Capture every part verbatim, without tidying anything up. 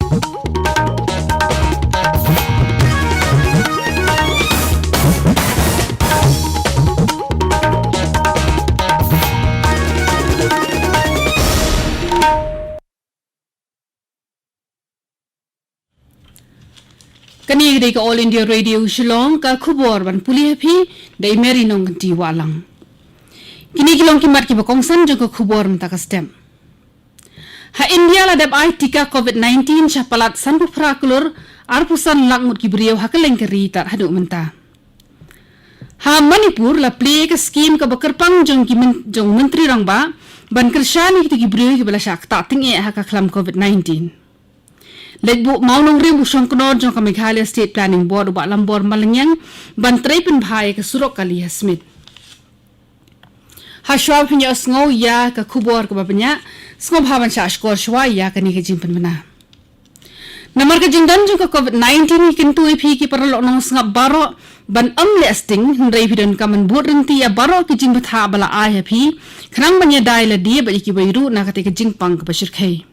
Kane ka dei ka All India Radio Shillong, ka khubor ban pule ha phi da i Mary Nongkynti Wahlang. Kine ki long ki mat kiba kongsan jong ka khubor mynta ka step. Ha India la dep ai tika covid nineteen sha palat sanphew phra klur arphew san lak ngut ki briew ha kylleng ka ri tad haduh mynta. Ha Manipur la plie ka skim kaba kyrpang jong ki men-, jong Myntri Rangbah ban kyrshan ïa kito ki briew kiba la shah ktah tyngeh ha ka khlam covid nineteen. Leit buh mawnongrim u shongknor jong ka Meghalaya State Planning Board u Bah Lambor Malngiang ban trei pynbha ïa ka surok kali ha Smit. Ha shuwa phin ïohsngew ïa ka khubor kaba bniah, sngewbha ban shah shkor shuwa ïa kane ka jingpynbna. Namar ka jingdon jong ka covid nineteen, ngi kyntu ïa phi ki paralok nongsngap baroh ban ym leh sting, hynrei phi donkam ban bud ryntih ïa baroh ki jingbthah ba la ai ha phi, khnang ban ïada ïa lade bad ïa kiwei ruh na katei ka jingpang kaba shyrkhei.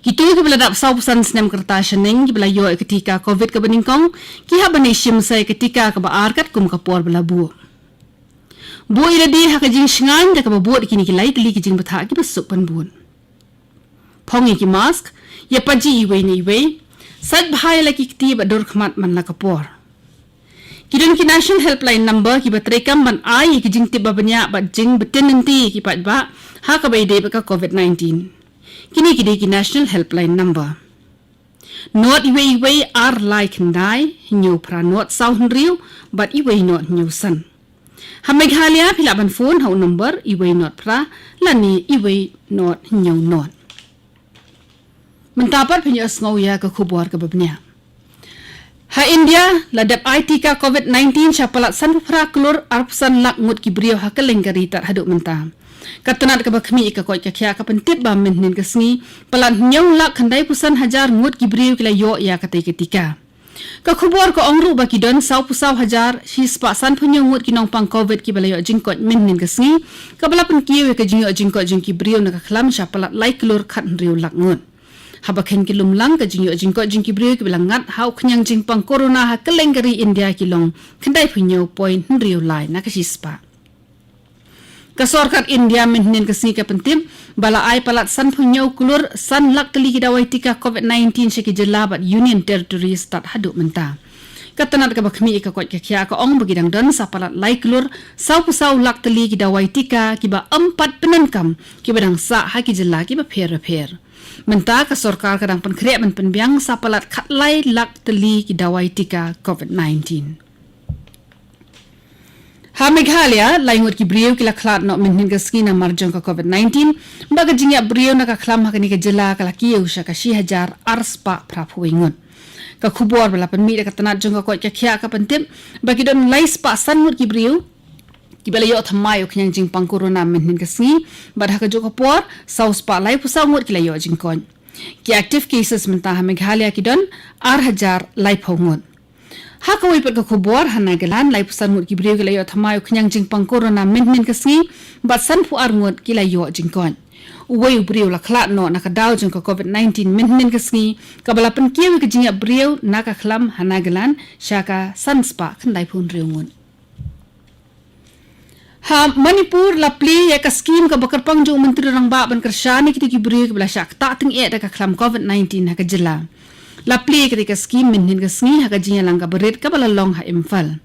Kito kiba la dap sawphew san snem ka rta shaneng kiba la ïoh ïa ka tika covid kaba nyngkong, ki hap ban ïashim sa ïa ka tika kaba ar katkum ka por ba la buh. Buh ïa lade ha ka jingshngaiñ da kaba bud ïa kine ki lai tylli ki jingbthah kiba suk ban bud. Phong ïa ki mask, ïa paji iwei na iwei, sait bha ïa la ki kti bad dur khmat man la ka por. Ki don ki National Helpline Number kiba treikam ban ai ïa ki jingtip ba bniah bad jingbtin lynti ïa ki paidbah ha kaba ïadei bad ka covid nineteen. Kine ki dei ki National Helpline Number: nod iwei iwei ar lai khyndai hynñiew phra nod saw hynriew bad iwei nod hynñiew san. Ha Meghalaya phi lah ban phone ha u number iwei nod phra lane iwei nod hynñiew nod. Mynta pat phin ïohsngew ïa ka khubor kaba bniah. Ha India la dep ai tika covid nineteen sha palat sanphew phra klur arphew san lak ngut ki briew ha kylleng ka ri tad haduh mynta. Ka tnat kaba khmih ïa ka koit ka khiah ka pyntip ba mynhynnin ka sngi palat hynñiew lak khyndaiphew san hajar ngut ki briew ki la ïoh ïa katei ka tika. Ka khubor ka ong ruh ba ki don sawphew saw hajar shispah sanphew hynñiew ngut ki nongpang covid kiba la ïoh jingkoit mynhynnin ka sngi, kaba la pynkiew ïa ka jingïoh jingkoit jong ki briew na ka khlam sha palat lai klur khathynriew lak ngut. Haba kheiñ ki lum lang, ka jingïoh jingkoit jong ki briew kiba la ngat ha u khñiang jingpang corona ha kylleng ka ri India ki long khyndaiphew hynñiew point hynriew lai na ka shispah. Ka sorkar India mynhynnin ka sngi ka pyntip ba la ai palat sanphew hynñiew klur san lak tylli ki dawai tika covid nineteen sha ki jylla bad Union Territories tad haduh mynta. Ka tnat kaba khmih ïa ka koit ka khiah ka ong ba ki dang don sa palat lai klur sawphew saw lak tylli ki dawai tika kiba ym pat pyndonkam, kiba dang sah ha ki jylla kiba pher bapher. Mynta ka sorkar ka dang pynkhreh ban pynbiang sa palat khatlai lak tylli ki dawai tika covid nineteen. Ha Meghalaya, lai ngut ki briew ki la khlad noh mynhynnin ka sngi namar jong ka covid nineteen, bad ka jingïap briew na ka khlam ha kane ka jylla ka la kiew sha ka shi hajar ar spah phra phew wei ngut. Ka khubor ba la pynmih da ka tnat jong ka koit ka khiah ka pyntip ba ki don lai spah san ngut ki briew kiba la ïoh thymmai ïa u khñiang jingpang corona mynhynnin ka sngi, bad ha kajuh ka por saw spah laiphew saw ngut ki la ïoh jingkoit. Ki active cases mynta ha Meghalaya ki don ar hajar laiphew ngut. Ha kawei pat ka khubor, ha Nagaland, laiphew san ngut ki briew ki la ïoh thymmai u khñiang jingpang corona mynhynnin ka sngi, bad sanphew ar ngut ki la ïoh jingkoit. Uwei u briew la khlad noh na ka daw jong ka covid nineteen mynhynnin ka sngi, kaba la pynkiew ïa ka jingïap briew na ka khlam ha Nagaland sha ka san spah khyndaiphew hynriew ngut. Ha Manipur la plie ïa ka skim kaba kyrpang jong u Myntri Rangbah ban kyrshan ïa kito ki briew kiba la shah ktah tyngeh da ka khlam covid nineteen ha ka jylla. La plie ïa katei ka skim mynhynnin ka sngi ha ka jingïalang kaba rit kaba la long ha Imphal.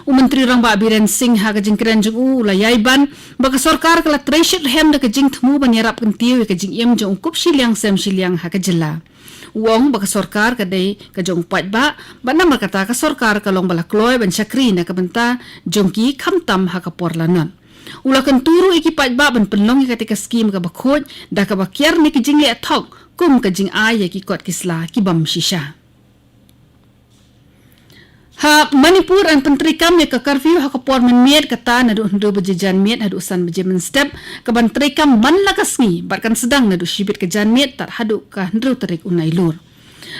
U Myntri Rangbah Biren Singh ha ka jingkren jong u u la ïai ban ba ka sorkar ka la trei shitrhem da ka jingthmu ban ïarap kyntiew ïa ka jingim jong u kup shiliang sem shiliang ha ka jylla. U ong ba ka sorkar ka dei ka jong u paidbah, bad namar kata ka sorkar ka long ba la kloi ban shakri na ka bynta jong ki khamtam ha ka por lanot. U la kyntu ruh ïa ki paidbah ban pynlong ïa katei ka skim kaba khuid, da kaba kiar na ki jingleh thok, kum ka jingai ïa ki kot ki sla ki bym shisha. Ha Manipur yn pyntreikam ïa ka curfew ha ka por mynmiet, kata naduh hynriew baje janmiet haduh san baje mynstep, kaban treikam man la ka sngi, bad kan sdang naduh shibit ka janmiet tad haduh ka hynriew tarik u Nailur.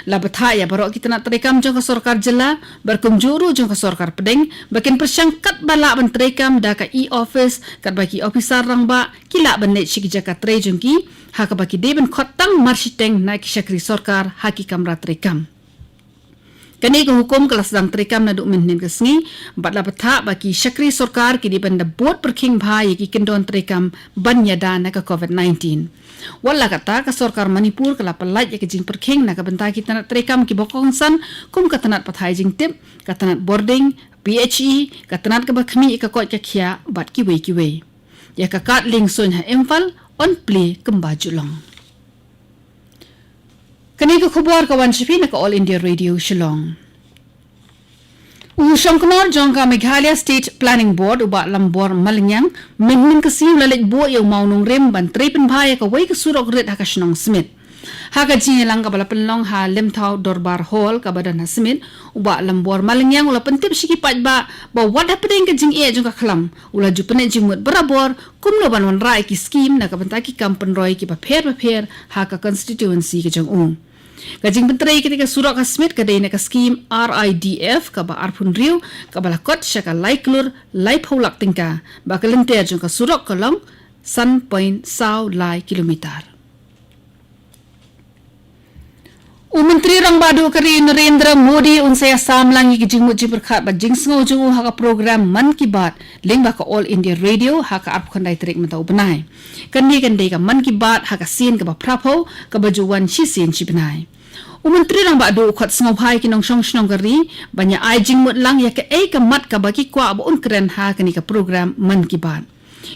La bthah ïa baroh ki tnat treikam jong ka sorkar jylla bad kumjuh ruh jong ka sorkar pdeng ba kin pyrshang katba lah ban treikam da ka e-office katba ki ophisar rangbah ki lah ban leit sha ki jaka trei jong ki, ha kaba ki dei ban khot tang marshiteng na ki shakri sorkar ha ki kamra treikam. Kane ka hukum ka la sdang treikam naduh mynhynnin ka sngi bad la bthah ba ki shakri sorkar ki dei ban da bud pyrkhing bha ïa ki kyndon treikam ban ïada na ka covid nineteen. Wat la katta, ka sorkar Manipur ka la pyllait ïa ka jingpyrkhing na ka bynta ki tnat treikam kiba kongsan, kum ka tnat pathai jingtip, ka tnat bording, P H E, ka tnat kaba khmih ïa ka koit ka khiah bad kiwei kiwei. Ïa ka kad lieng suiñ ha Imphal yn plie kumba ju long. Kane ka khubor ka wan sha phi na ka All India Radio Shillong. U shongknor jong ka Meghalaya State Planning Board, u Bah Lambor Malngiang, mynhynnin ka sngi u la leit buh ïa u mawnongrim ban trei pynbha ïa kawei ka surok rit ha ka shnong Smit. Ha ka jingïalang kaba la pynlong ha Lymthaw Dorbar Hall kaba don ha Smit, u Bah Lambor Malngiang u la pyntip sha ki paidbah ba wat hapdeng ka jingeh jong ka khlam, u la ju pynleit jingmut barabor kumno ban wanrah ïa ki skim na ka bynta ki kam pynroi kiba pher bapher ha ka constituency ka jong u. Ka jingpyntrei kata ka surok ha Smit ka dei na ka skim R I D F kaba arphew hynriew, kaba la kot sha ka lai klur laiphew lak tyngka, ba ka lynter jong ka surok ka long san point saw lai kilometer. U Myntri Rangbah Duh ka ri Narendra Modi un sa ïa sam lang ïa ki jingmut jingpyrkhat bad jingsngew jong u ha ka program Mann Ki Baat lyngba ka All India Radio ha ka arphew khyndai tarik mynta u bnai. Kane kan dei ka Mann Ki Baat ha ka sien kaba phraphew, kaba ju wan shisien shi bnai. U Myntri Rangbah Duh u khot sngewbha ïa ki nongshong shnong ka ri ban ïa ai jingmut lang ïa kaei ka mat kaba ki kwah ba un kren ha kane ka program Mann Ki Baat.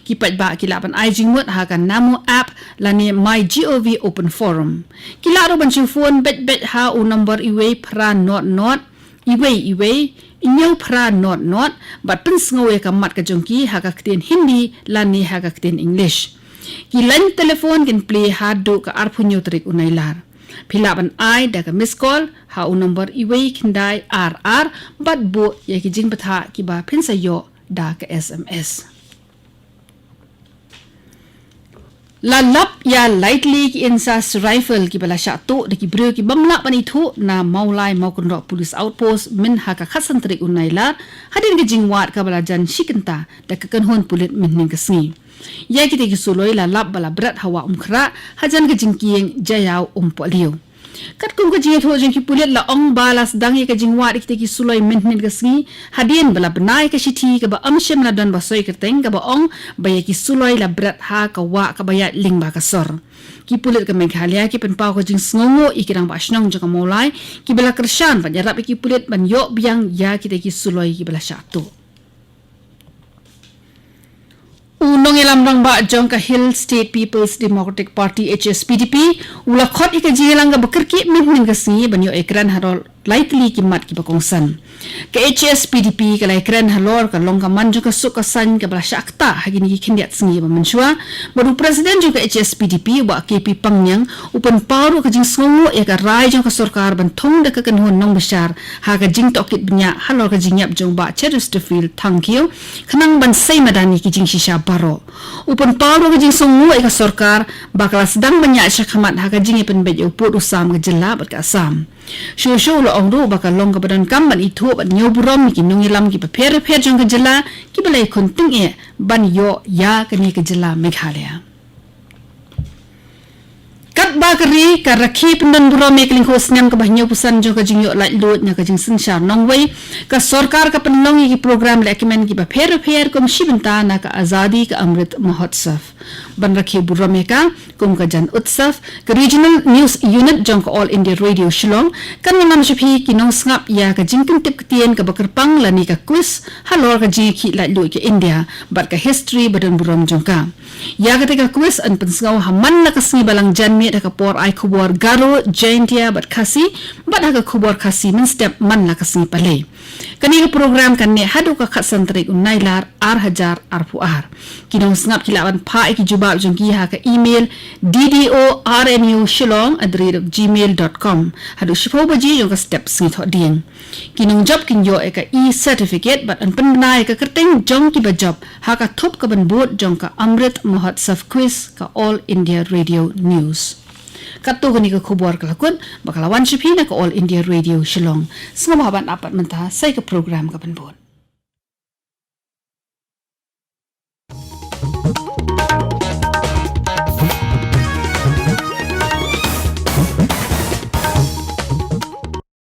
Ki paidbah ki lah ban ai jingmut ha ka Namo app lane MyGov Open Forum. Ki lah ruh ban shu phone beit beit ha u number iwei phra not not iwei iwei hynñiew phra not not bad pynsngew ïa ka mat ka jong ki ha ka ktien Hindi lane ha ka ktien English. Ki line telephone kin plie haduh ka arphew hynñiew tarik u Nailar. Phi lah ban ai da ka miss call ha u number iwei khyndai ar ar bad buh ïa ki jingbthah kiba phin sa ïoh da ka S M S. La lap ïa lai tylli ki insas rifle kiba la shah tuh da ki briew ki bym lah ban ithuh na Mawlai Mawkynroh Police Outpost mynha ka khatsan tarik u Nailar, hadien ka jingwad kaba la jan shi kynta da ka kynhun pulit mynhynnin ka sngi. Ïa kita ki suloi la lap ba la bret ha Wah Umkhrah hajan ka jingkieng Jaïaw Umpohliew. Katkum ka jingïathuh jong ki pulit la ong ba la sdang ïa ka jingwad ïa kita ki suloi mynhynnin ka sngi hadien ba la bna ïa ka shithi kaba ym shym la don ba soi kyrteng kaba ong ba ïa ki suloi la bret ha ka wah kaba ïaid lyngba ka sor. Ki pulit ka Meghalaya ki pynpaw ka jingsngewnguh ïa ki rangbah shnong jong ka Mawlai kiba la kyrshan ban ïarap ïa ki pulit ban ïoh biang ïa kita ki suloi kiba la shah tuh. U nongïalam rangbah jong ka Hill State People's Democratic Party, H S P D P, u la khot ïa ka jingïalang kaba kyrkieh mynhynnin ka sngi ban ïoh ïakren halor lai tylli ki mat kiba kongsan. Ka H S P D P ka la ïakren halor ka long ka man jong ka suk ka saiñ kaba la shah ktah ha kine ki khyndiat sngi ba mynshuwa. Bad u president jong ka H S P D P, u Bah K P Pangniang, u pynpaw ruh ka jingsngewnguh ïa ka rai jong ka sorkar ban thung da ka kynhun nongbishar ha ka jingtohkit bniah halor ka jingïap jong u Bah Chesterfield Thangkhiew, khnang ban sei madan ïa ki jingshisha baroh. U pynpaw ruh ka jingsngewnguh ïa ka sorkar ba ka la sdang ban ïaid shakhmat ha ka jingïapynbeit ïa u pud u sam ka jylla bad ka Assam. Shuh shuh u la ong ruh ba ka long kaba donkam ban ithuh bad ñiew burom ïa ki nongïalam kiba pher bapher jong ka jylla kiba la ïakhun tyngeh ban ïoh ïa kane ka jylla Meghalaya. Katba ka ri ka rakhe pyndon burom ïa ka lyngkhuh snem kaba hynñiewphew san jong ka jingïoh laitluid na ka jingsynshar nongwei, ka sorkar ka pynlong ïa ki program lehkmen kiba pher bapher kum shi bynta na ka Azadi ka Amrit Mahotsav. Ban rakhe burom ïa ka kum ka Jan Utsav, ka Regional News Unit jong ka All India Radio Shillong kan wanlam sha phi ki nongsngap ïa ka jingkyntip ktien kaba kyrpang lane ka quiz halor ka jingïakhih laitluid ka India bad ka history ba don burom jong ka. Ïa kata ka quiz yn pynsngew ha man la ka sngi Balang janmiet ha ka por ai khubor Garo, Jaintia bad Khasi, bad ha ka khubor Khasi mynstep man la ka sngi Palei. Kane ka program kan neh haduh ka khatsan tarik u Nailar ar hajar arphew ar. Ki nongsngap ki lah ban phah ïa ki jubab jong ki ha ka email D D O R N U Shillong at the rate of gmail dot com haduh shiphew baje jong ka step sngi Thohdieng. Ki nongjop kin ïoh ïa ka e-certificate bad yn pynbna ïa ka kyrteng jong kiba jop ha ka thup kaban bud jong ka Amrit Mahotsav Quiz ka All India Radio News. Katto kane ka khubor ka la kut, ba ka la wan sha phi na ka All India Radio Shillong. Sngewbha ban ap pat mynta, sa ïa ka program ka ban bud.